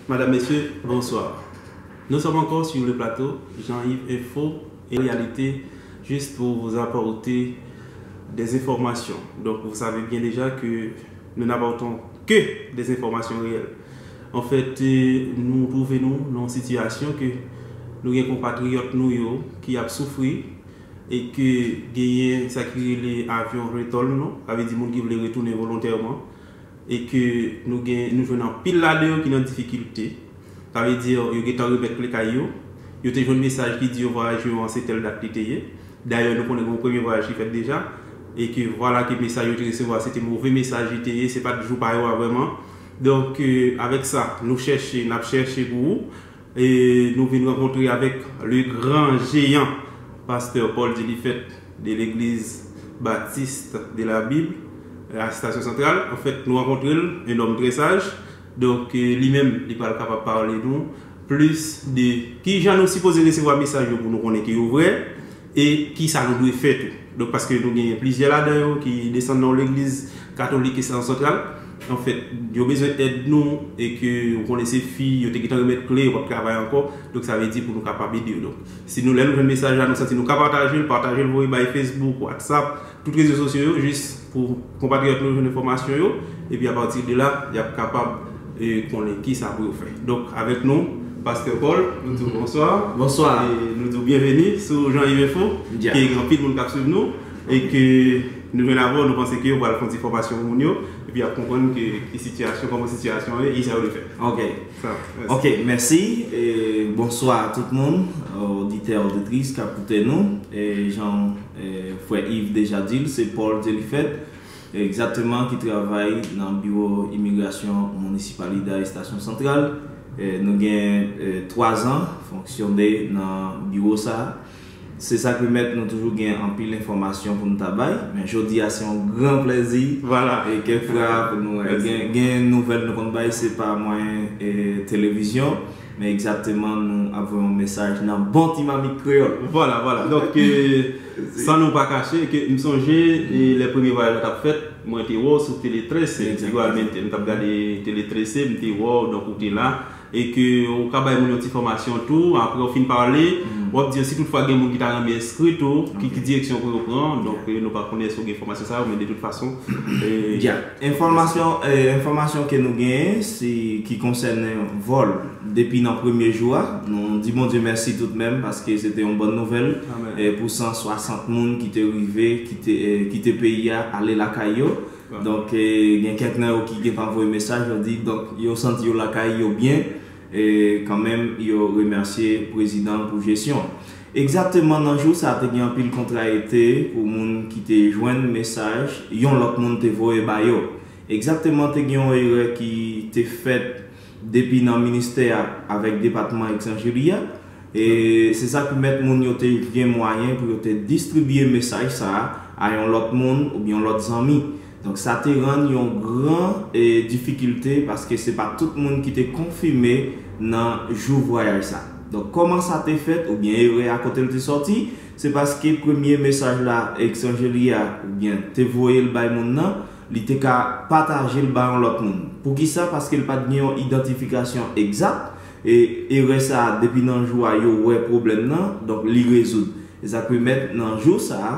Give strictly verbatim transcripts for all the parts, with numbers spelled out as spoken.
Madame, Messieurs, bonsoir. Nous sommes encore sur le plateau, Jean-Yves Info et Réalité, juste pour vous apporter des informations. Donc, vous savez bien déjà que nous n'apportons que des informations réelles. En fait, euh, nou twouve nou nan yon sitiyasyon ke nou gen konpatriyòt nou yo ki ap soufri e ke genyen sa ki rele avyon retòl nou, sa vle di moun ki vle retounen volontèman, e ke nou gen, nou jwenn anpil ladan yo ki nan difikilte. Sa vle di, yo gentan remèt kle kay yo. Yo te jwenn mesaj ki di yo vwayaj yo an se tèl dat li te ye. Dayè, nou konnen gen yon premye vwayaj ki fèt deja. E ke vwala ke mesaj yo te resevwa, se te move mesaj li te ye, se pa t jou pa yo a vrèman. Donk, euh, avèk sa, nou chèche, n ap chèche pou ou. E nou vin rankontre avèk le gran jeyan, pastè Paul Dyelifèt de legliz Baptiste de la Bible, euh, à Station Centrale. Anfèt, nou rankontre l, un homme très sage. Donk, euh, li menm, li pral kapab pale nou plis de kijan nou sipoze resevwa mesaj yo pou nou konnen ke yo vrè, e kisa nou dwe fè tou. Donk, paske nou gen plizyè ladan yo ki desann nan yon legliz katolik Station Centrale. Anfèt, yo bezwen èd nou e ke ou konnen se fi, yo te gentan remèt kle, yo p ap travay ankò. Donk, sa vle di pou nou kapab ede yo. Donk, si nou, lè nou jwenn mesaj la, nou santi nou ka pataje l, pataje l, voye bay Facebook, WhatsApp, tout rezo sosyo yo, jis pou konpatriyòt nou jwenn enfòmasyon yo, epi apati de la, y ap kapab, e, konnen kisa pou yo fè. Donk, avèk nou, pastè Paul, nou di w bonswa. Bonswa. E nou di w byenveni sou Jean Yves Info, ke gen anpil moun k ap swiv nou, e ke nou jwenn avè w, nou panse ke yo pral fè yon ti fòmasyon pou moun yo, epi y ap konprann ke, ki sitiyasyon, kòman sitiyasyon an ye, e kisa yo dwe fè. Ok. Sa, mèsi. Ok, mèsi. E bonswa a tout moun, oditè, oditris k ap koute nou. E jan, e, frè Yves deja di l, se Paul Dyelifèt, egzakteman, ki travay nan biwo imigrasyon minisipalida Estasyon Santral. E nou gen, e, twa zan fonksyone nan biwo sa a. Se sa k pèmèt nou toujou gen anpil enfòmasyon pou nou ta bay, men jodi a se yon gran plèzi. Vwala. E kèk fwa pou nou, e, gen, gen nouvèl nou konn bay, se pa mwayen, e, televizyon, men egzakteman nou ap voye yon mesaj nan bon ti mamit kreyòl. Vwala, vwala. Donk, e, san nou pa kache, ke m sonje, e, lè premye vwayaj la t ap fèt, mwen te wè w sou Tele trese, igualmente. M t ap gade Tele trese, m te wè w, donk ou te la. E ke ou ka bay moun yon ti fòmasyon tou, apre ou fin pale, w ap di yo si toutfwa gen moun ki ta renmen enskri tou, ki, ki direksyon pou yo pran. Donk, e, nou pa konnen si w gen enfòmasyon sa yo, men de tout fason, e, enfòmasyon, e, enfòmasyon ke nou genyen, se ki konsène vòl depi nan premye jou a. Nou di Bondye mèsi toutmenm, paske se te yon bòn nouvèl, e, pou san swasant moun ki te rive, kite, e, kite peyi a, ale lakay yo. Donk, e, gen kèk nan yo ki gentan voye mesaj, yo di, donk, yo santi yo lakay yo byen, e, kanmenm, yo remèsye prezidan pou jesyon. Egzakteman nan jou sa, te gen anpil kontrariyete pou moun ki te jwenn mesaj, yon lòt moun te voye ba yo. Egzakteman, te gen yon erè ki te fèt depi nan ministè a avèk depatman egzanjeli a. E se sa k pèmèt moun yo te gen mwayen pou yo te distribye mesaj sa a a yon lòt moun oubyen yon lòt zanmi. Donk, sa te rann yon gran, e, difikilte, paske se pa tout moun ki te konfime nan jou vwayaj sa. Donk, kòman sa te fèt, oubyen erè a kote l te sòti, se paske premye mesaj la, egzanjeli a, oubyen te voye l bay moun nan, li te ka pataje l ba yon lòt moun. Poukisa? Paske l pa t gen yon idantifikasyon egzak, e erè sa a, depi nan jou a, yo wè pwoblèm nan, donk li rezoud. E sa k pèmèt nan jou sa a,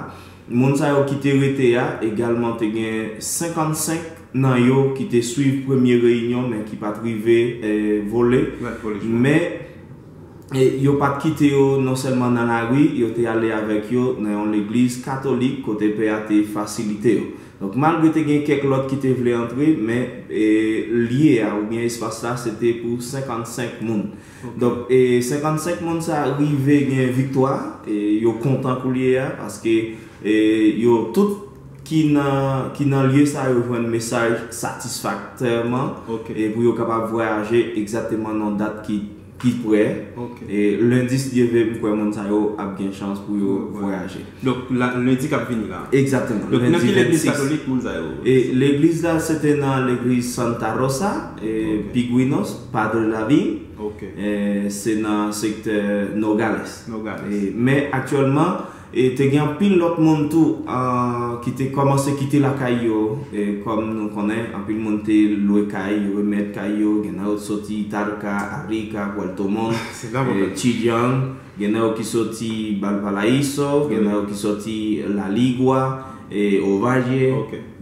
moun sa yo ki te rete a, egalman te gen senkannsenk nan yo ki te swiv premye reyinyon, men ki pa t rive, e, vole. Men, e, yo pa t kite yo non sèlman nan lari, yo te ale avèk yo nan yon legliz katolik kote pè a te fasilite yo. Donk, malgre te gen kèk lòt ki te vle antre, men, e, lye a oubyen espas la, se te pou senkannsenk moun. Donk, e, senkannsenk moun sa rive gen viktwa, e, yo kontan koulye a, paske, e, yo tout ki nan, ki nan lye sa yo jwenn mesaj satisfaktèman, e, pou yo kapab vwayaje egzakteman nan dat ki, ki prè. E, lendi, si Dye vle, m kwè moun sa yo ap gen chans pou yo vwayaje. Donk, la, lendi k ap vini la. Egzakteman. Donk, nan ki legliz katolik moun sa yo? E legliz la, se te nan legliz Santa Rosa, e, Pigüinos, Padre Lavigne. E, se nan sektè Nogales. E, men aktyèlman, E te gen anpil lòt moun tou, ah, ki te kòmanse kite lakay yo. E kòm nou konnen, anpil moun te lwe kay, yo remèt kay yo. Gen nan yo t soti Talca, Arica, Puerto Montt, Chillán. Gen nan yo ki soti Valparaíso, gen nan yo ki soti La Ligua, e Ovalle.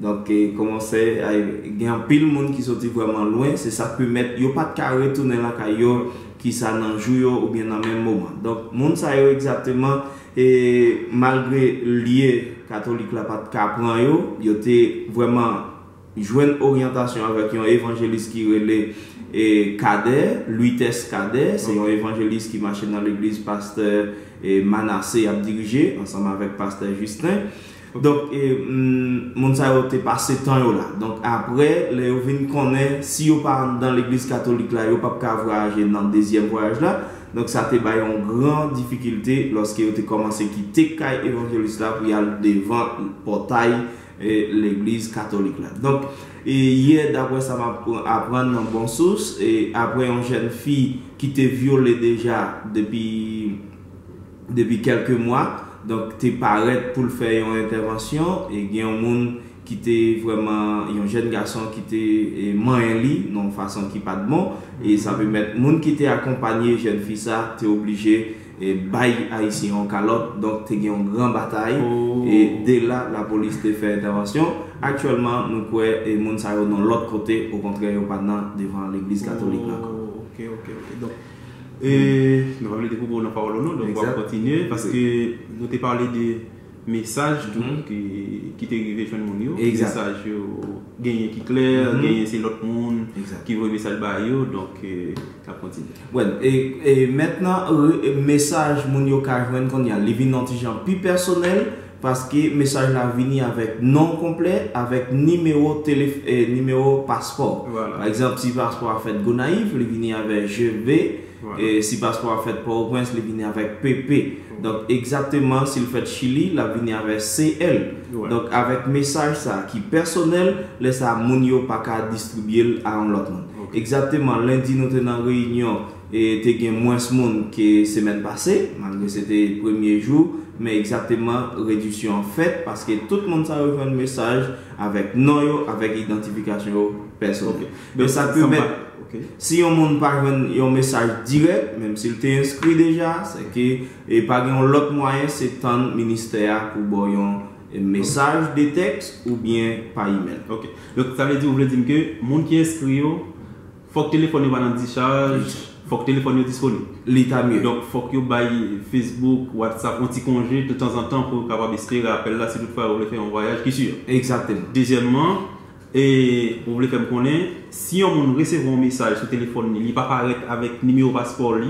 Donk, e, kòmanse, ay, gen anpil moun ki soti vrèman lwen. Se sa k pèmèt yo pa t ka retounen lakay yo, ki sa nan jou yo oubyen nan menm moman. Donk, moun sa yo egzakteman, e, malgre lye katolik la pa t ka pran yo, yo te vrèman jwenn oryantasyon avèk yon evanjelis ki rele, e, Cadet, Luites Cadet, se yon evanjelis ki mache nan legliz pastè, e, Manassé ap dirije ansanm avèk pastè Justin. Donk, e, mm, moun sa yo te pase tan yo la. Donk, apre, lè yo vin konnen, si yo pa anndan legliz katolik la, yo p ap ka vwayaje nan dezyèm vwayaj la. Donk, sa te bay yon gran difikilte lòske yo te kòmanse kite kay evanjelis la pou y al devan pòtay, e, legliz katolik la. Donk, e, yè, daprè sa m ap aprann nan bon sous, e, apre yon jèn fi ki te vyole deja depi depi kèlke mwa, donk te parèt pou l fè yon entèvansyon, e gen yon moun ki te vrèman, yon jèn gason ki te, e, manyen li nan yon fason ki pa t bon, e sa pèmèt moun ki te akonpanye jèn fi sa te oblije, e, bay Ayisyen yon kalòt, donk te gen yon gran batay, e de la, lapolis te fè entèvansyon. Aktyèlman, nou kwè, e, moun sa yo nan lòt kote, okontrè, yo pa nan devan legliz katolik la ankò. Ok, ok, ok. Donk, E, nou pa vle dekoupe w nan pawòl ou non, donk w ap kontinye, paske nou te pale de mesaj tou ki, ki te rive jwenn moun yo, mesaj yo genyen ki klè, genyen se lòt moun ki voye mesaj ba yo, donk, e, n ap kontinye. Wè, e, e mentnan, re- mesaj moun yo ka jwenn kounye a, li vin yon ti jan pi pèsonèl, paske mesaj la vini avèk non konplè, avèk nimewo telef- e, nimewo paspò. Pa egzanp, si paspò a fèt Gonayiv, li vini avèk G V, e si paspò a fèt Pòtoprens, li vini avèk P P. Donk, egzakteman, si l fèt Chili, l ap vini avèk C L. Donk, avèk mesaj sa a ki pèsonèl, lè sa a, moun yo pa ka distribye l a yon lòt moun. Egzakteman, lendi, nou te nan reyinyon, e te gen mwens moun ke semèn pase, malgre se te premye jou, men egzakteman, rediksyon an fèt, paske tout moun sa yo jwenn mesaj avèk non yo, avèk idantifikasyon yo pèsonèl. Men sa k pèmèt, si yon moun pa jwenn yon mesaj dirèk, menm si l te enskri deja, se ke, e pa gen yon lòt mwayen, se tann ministè a pou ba w yon, e, mesaj de tèks oubyen pa imèl. Ok. Donk, sa vle di, ou vle di m ke moun ki enskri yo, fòk telefòn yo pa nan dichaj, fòk telefòn yo disponib. Li ta mye. Donk, fòk yo bay Facebook, WhatsApp, yon ti konje, de tanzantan, pou yo kapab espere apèl la, si toutfwa yo vle fè yon vwayaj ki si. Egzakteman. Dezyèmman, e ou vle fè m konnen, si yon moun resevwa yon mesaj sou telefòn li, li pa parèt avèk nimewo paspò li,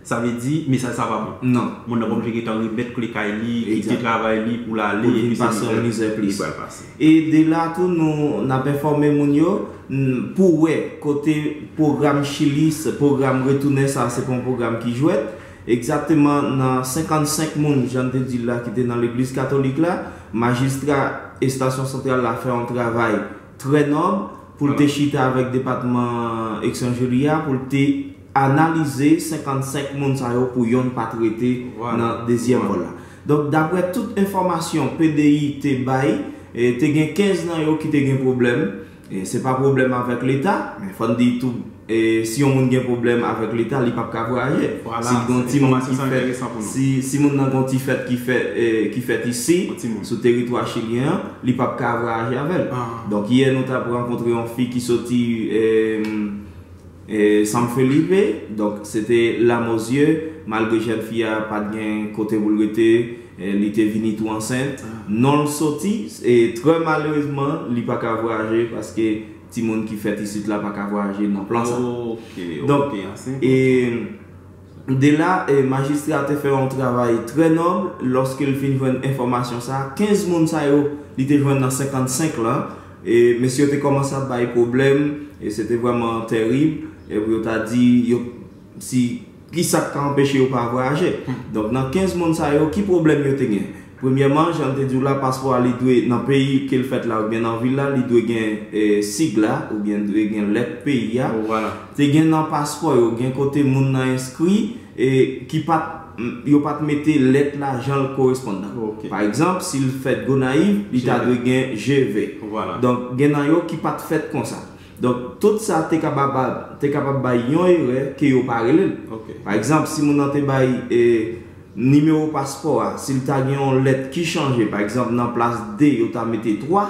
sa vle di, mesaj sa pa bon. Non. Moun nan pa oblije gentan remèt kle kay li, kite travay li pou l ale, epi se mizè li pral pase. E de la tou, nou, n ap enfòme moun yo, n- pou wè kote pwogram Chili, s- pwogram retounen sa, se pa yon pwogram ki jwèt. Egzakteman nan senkannsenk moun, jan n te di l la, ki te nan legliz katolik la, majistra estasyon santral la fè yon travay trè nòb pou l te chita avèk depatman etranjeri a, pou l te analize senkannsenk moun sa yo pou yonn pa t rete nan dezyèm vòl la. Donk, daprè tout enfòmasyon P D I te bay, e, te gen kenz nan yo ki te gen pwoblèm. E, se pa pwoblèm avèk Leta, men fò n di tou, e, si yon moun gen pwoblèm avèk Leta, li p ap ka vwayaje. Si l gen yon timoun ki fèt, si, si moun nan gen yon ti fèt ki fèt, e, ki fèt isi, sou teritwa chilyen an, li p ap ka vwayaje avè l. Donk, yè, nou t ap rankontre yon fi ki soti, e, e, San Felipe, donk, se te Lamozye, malgre jèn fi a pa t gen kote pou l rete, e, li te vini tou ansent. Non l soti, e, trè malerezman, li pa ka vwayaje, paske timoun ki fèt isit la pa ka vwayaje nan plan sa. Ok, ok, donk, e, de la, e, majistra te fè yon travay trè nòb lòske l fin jwenn enfòmasyon sa. Kenz moun sa yo, li te jwenn nan senkannsenk lan, e, mesye yo te kòmanse ap bay pwoblèm, e se te vrèman tèrib, e pou yo ta di, yo, si, ki sa k ka anpeche yo pa vwayaje. Donk, nan kenz moun sa yo, ki pwoblèm yo te gen? Premyèman, jan m te di w la, paspò a, li dwe, nan peyi ke l fèt la oubyen nan vil la, li dwe gen, e, sig la oubyen dwe gen lèt peyi a. Te gen nan paspò yo, gen kote moun nan enskri, e ki pa t yo pa t mete lèt la jan l koresponn nan. Pa egzanp, si l fèt Gonayiv, li ta dwe gen G V. Donk, gen nan yo ki pa t fèt konsa. Donk, tout sa te kapab, te kapab bay yon erè ke yo pa rele l. Pa egzanp, si moun nan te bay e, nimewo paspò a, si l ta gen yon lèt ki chanje, pa egzanp, nan plas de, yo ta mete twa,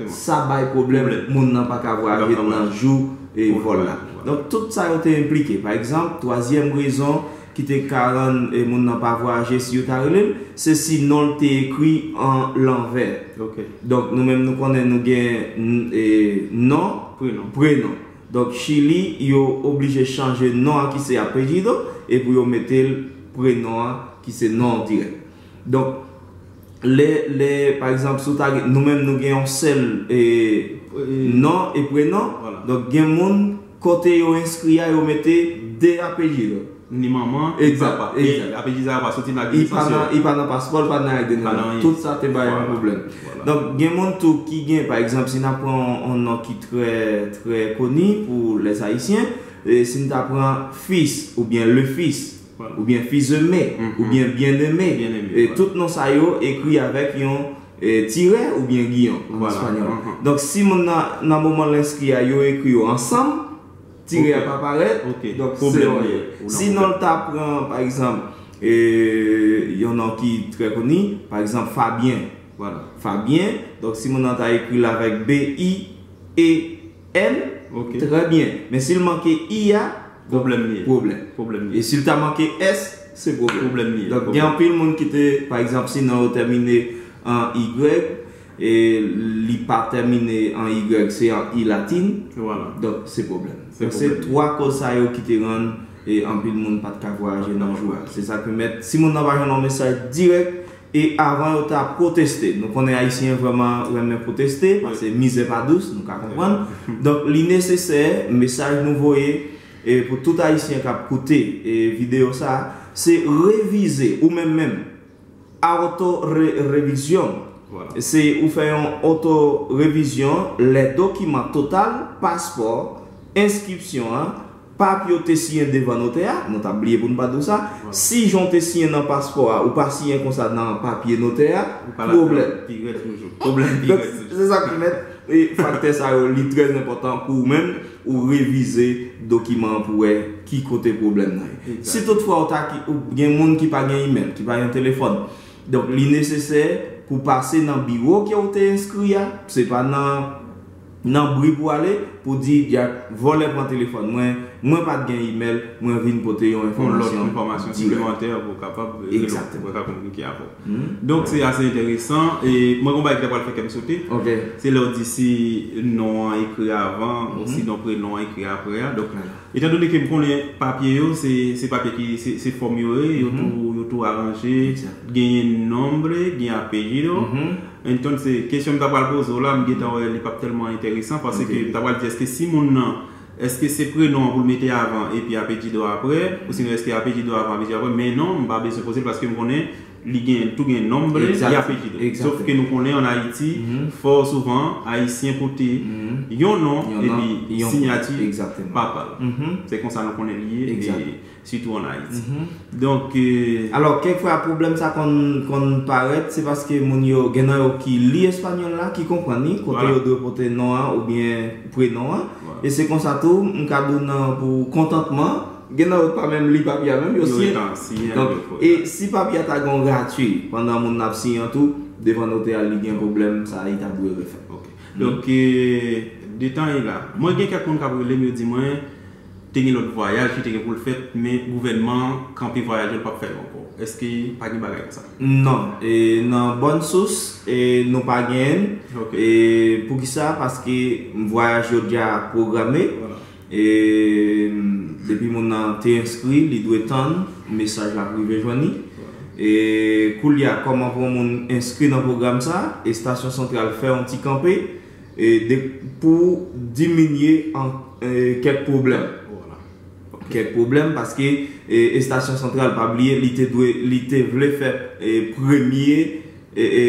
sa bay pwoblèm, moun nan pa ka vwayaje nan jou e vòl la. Donk, tout sa yo te enplike. Pa egzanp, twazyèm rezon ki te ka rann e, moun nan pa vwayaje si yo ta rele l, se si non l te ekri an lanvè. Donk, nou menm nou konnen nou gen n- e, non, prenon. Donk, Chili, yo oblije chanje non an ki se apellido, e pou yo mete l prenon an ki se non dirèk. Donk, lè, lè, pa egzanp, si w ta gen, nou menm nou gen yon sèl e, non e prenon. Donk, gen moun, kote yo enskri a, yo mete de apellido. Ni manman, ni papa. E apelyido sa yo pa soti nan akte nesans yo. Li pa nan paspò, li pa nan akte nesans. Tout sa te bay yon pwoblèm. Donk, gen moun tou ki gen, pa egzanp, si n ap pran yon, yon non ki trè, trè koni pou lèzayisyen, e si n ta pran fils, oubyen le fils, oubyen fils aimé, oubyen bien aimé, e tout non sa yo ekri avèk yon e, tirè oubyen giyon an espanyòl. Donk, si moun nan, nan moman l enskri a, yo ekri yo ansanm, tirè a pa parèt, donk se yon erè. Sinon, l ta pran, pa egzanp, e, yon non ki trè koni, pa egzanp, Fabien. Fabien, donk, si moun nan ta ekri l avèk B I E N, trè byen. Men si l manke I a, pwoblèm li ye. Pwoblèm. E si l ta manke S, se pwoblèm. Pwoblèm li ye. Donk, gen anpil moun ki te, pa egzanp, si non yo tèmine an Y, e li pa tèmine an Y, se an I latin. Donk, se pwoblèm. Donk, se twa koz sa yo ki te rann e anpil moun pa t ka vwayaje nan jou a. Se sa k pèmèt, si moun nan pa jwenn yon mesaj dirèk, e avan yo ta pwoteste. Nou konnen Ayisyen vrèman renmen pwoteste, paske mizè pa dous, nou ka konprann. Donk, li nesesè, mesaj nou voye, e pou tout Ayisyen k ap koute e videyo sa a, se revize ou menm menm. Auto-révision. Se ou fè yon oto-revizyon lè dokiman total, paspò, enskripsyon an, papye w te siyen devan notè a, nou t ap bliye pou n pa di w sa, si jan w te siyen nan paspò a, ou pa siyen konsa nan papye notè a, pwoblèm. Pwoblèm pi rèd toujou. Donk, se sa k pèmèt e faktè sa yo, li trè enpòtan pou ou menm, ou revize dokiman an pou wè ki kote pwoblèm nan ye. Si toutfwa ou ta ki, ou gen moun ki pa gen imèl, ki pa gen telefòn, donk li nesesè pou pase nan biwo ke ou te enskri a, se pa nan, nan bri pou ale, pou di, dyak, vòlè pran telefòn mwen, mwen pa t gen imèl, mwen vin pote yon enfòmasyon dirèk. Yon lòt enfòmasyon siplemantè pou w kapab rele w, pou w ka kominike avè w. Donk, se ase enteresan. E mwen, gen yon bagay ki ta pral fè kè m sote. Se lè w di si non an ekri avan, ou si non prenon an ekri apre a. Donk, etandone ke m konnen papye yo, se, se papye ki, se, se fòm yo ye, yo tou, yo tou aranje, genyen nombre, gen apelyido. Entonces, kesyon m ta pral poze w la, m gentan wè li p ap tèlman enteresan, paske m ta pral di, èske si moun nan, èske se prenon an pou l mete avan epi apelyido apre, osinon èske apelyido avan, apelyido apre, men non, m pa bezwen poze l paske m konnen li gen, tou gen nombre y apelyido. Sof ke nou konnen an Ayiti, fò souvan, Ayisyen pote yon non epi siyati papa l. Se konsa nou konnen li ye, e sitou an Ayiti. Donk, e, alò, kèk fwa, pwoblèm sa konn, konn parèt, se paske moun yo, gen nan yo ki li espanyòl la, ki konprann li, kote yo dwe pote non an oubyen prenon an. E se konsa tou, m ka di w nan, pou kontantman, gen nan yo pa menm li papye a menm, yo siyen. Donk, e si papye a ta gen yon ratui pandan moun nan ap siyen an tou, devan notè a, li gen pwoblèm, sa li ta dwe refè. Donk, e, detan e la, mwen gen kèk moun k ap rele m, yo di mwen, te gen lòt vwayaj ki te gen pou l fèt, men gouvènman an kanpe vwayaj yo, l p ap fè l ankò. Èske pa gen bagay konsa? Non. E nan bòn sous, e nou pa genyen l. E poukisa? Paske vwayaj yo deja pwograme. E depi moun nan te enskri, li dwe tann mesaj la pou rive jwenn li. E koulye a, kòman pou yon moun enskri nan pwogram sa, estasyon santral fè yon ti kanpe, e de, pou diminye an, e, kèk pwoblèm. Kèk pwoblèm, paske, e, estasyon santral, pa bliye, li te dwe, li te vle fè, e, premye, e, e,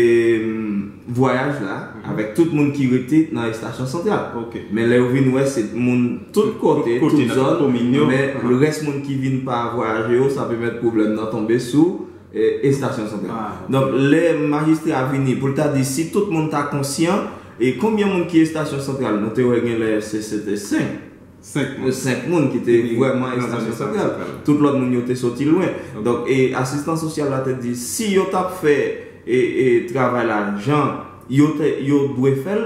vwayaj la avèk tout moun ki rete nan estasyon santral. Men lè yo vin wè se moun tout kote, tout zòn, men lè rès moun ki vin pa vwayaje yo, sa pèmèt pwoblèm nan tonbe sou e, estasyon santral. Donk, lè majistra vini pou l ta di si tout moun ta konsyan, e konbyen moun ki estasyon santral, nou te wè gen lè se, se te senk. Senk moun. Senk moun ki te vrèman estasyon santral. Tout lòt moun yo te soti lwen. Donk, e, asistan sosyal la te di si yo t ap fè e, e, travay la jan yo, te, yo dwe fè l,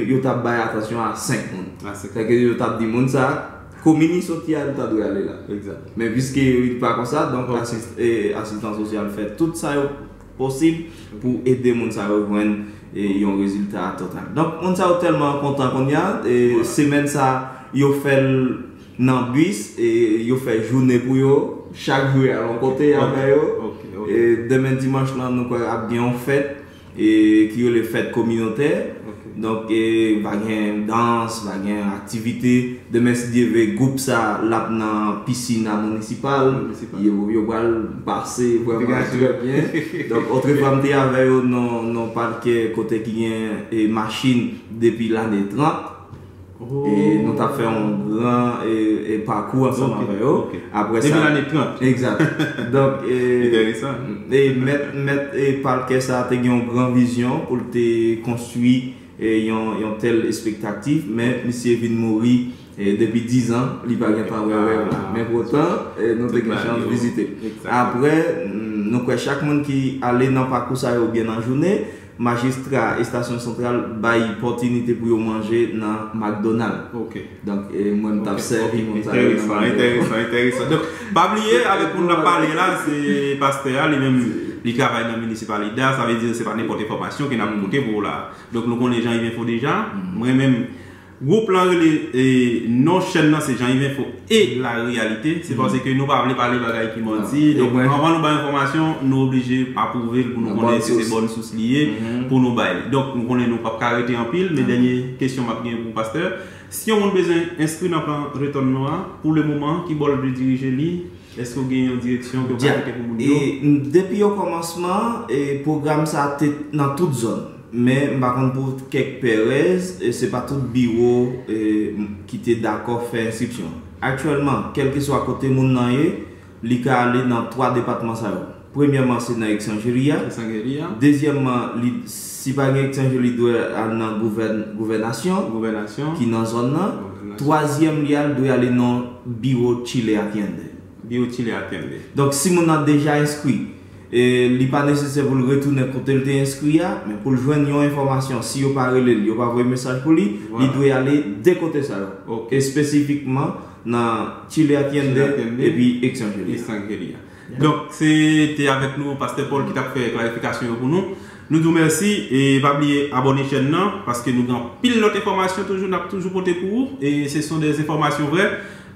yo t ap bay atansyon a senk moun. Sèke yo t ap di moun sa, komin li soti a, li ta dwe ale la. Men piske li pa konsa, donk asis, e, asistan sosyal fè tout sa yo posib pou ede moun sa yo jwenn e, yon rezilta total. Donk, moun sa yo tèlman kontan kounye a, e, semèn sa, yo fè l nan bis, e, yo fè jounen pou yo, chak jou y al yon kote avè yo. E, demen dimanch lan, nou kwè ap gen yon fèt, e, ki rele fèt kominotè. Donk, e, va gen dans, va gen aktivite. Demen, si Dye vle, gwoup sa l ap nan pisin a minisipal. Yo, yo pral pase vrèman trè byen. Donk, otrefwa, m te avè yo nan, nan pakè kote ki gen, e, machin depi lane trant. E nou t ap fè yon gran, e, e, pakou ansanm avè yo. Apre sa, depi lane trant. Egzat. Donk, e, e mèt, mèt, e, pakè sa a te gen yon gran vizyon pou l te konstwi e, yon, yon tèl espektaktif, men misye vin mouri, e, depi diz an, li pa gentan wè rèv la. Men poutan, e, nou te gen chans vizite. Apre, mm, nou kwè chak moun ki ale nan pakou sa yo oubyen nan jounen, majistra estasyon santral bay pòtinite pou yo manje nan McDonald. Donk, e, mwen, m t ap sèvi moun sa yo nan McDonald. Enteresan, enteresan, enteresan. Donk, pa bliye, avèk moun n ap pale la, se pastè a, li menm, li travay nan minisipalite a, sa vle di se pa nenpòt enfòmasyon ke n ap pote pou ou la. Donk, nou konnen Jean Yves Info deja. Mwen menm, gwoup lan rele, e, non chèn nan se Jean Yves Info e La Réalité. Se paske nou pa vle pale bagay ki manti. Donk, anvan nou bay enfòmasyon, nou oblije apwouve l pou nou konnen si se bòn sous li ye, pou nou bay li. Donk, nou konnen nou p ap ka rete anpil, men dènye kesyon m ap gen pou pastè. Si yon moun bezwen enskri nan plan retòn nou a, pou le moman, ki bò l dwe dirije li? Èske w gen yon direksyon ke w ka kite pou moun yo? E, depi o kòmansman, e, pwogram sa a te nan tout zòn. Men, m pa konn pou kèk pèrèz, e, se pa tout biwo, e, ki te dakò fè enskripsyon. Aktyèlman, kèlkeswa kote moun nan ye, li ka ale nan twa depatman sa yo. Premyèman, se nan Eksanjeli a. Dezyèmman, li, si pa gen Eksanjeli, li dwe al nan gouvèn-, gouvènasyon, ki nan zòn nan. Twazyèm, li al, dwe ale nan biwo Chile Atiende. Biwo Chile Atiende. Donk, si moun nan deja enskri, e li pa nesesè pou l retounen kote l te enskri a, men pou l jwenn yon enfòmasyon, si yo pa rele l, yo pa voye mesaj pou li, li dwe ale de kote sa yo. Espesifikman nan Chile Atiende epi Eksanjeli. Donk, se te avèk nou, Pastè Paul, ki t ap fè klarifikasyon yo pou nou. Nou di w mèsi, e pa bliye abòne chèn nan, paske nou gen anpil lòt enfòmasyon toujou, n ap toujou pote pou ou, e se son de enfòmasyon vrè.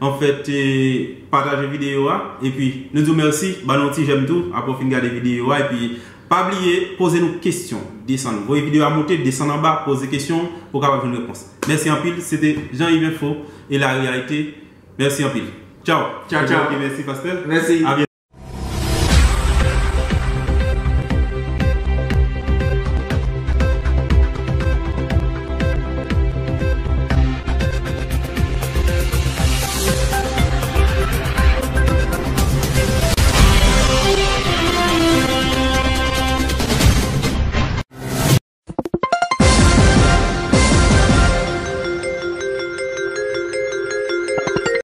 Anfèt, e pataje videyo a, epi nou di w mèsi, ban nou yon ti jèm tou, apre w fin gade videyo a, epi pa bliye, poze nou kesyon, desann, voye videyo a monte, desann anba, poze kesyon, pou w kapab jwenn repons. Mèsi anpil, se te Jean Yves Info e La Réalité. Mèsi anpil. Tchaw. Tchaw, tchaw. Ok, mèsi, pastè. Mèsi. A byento.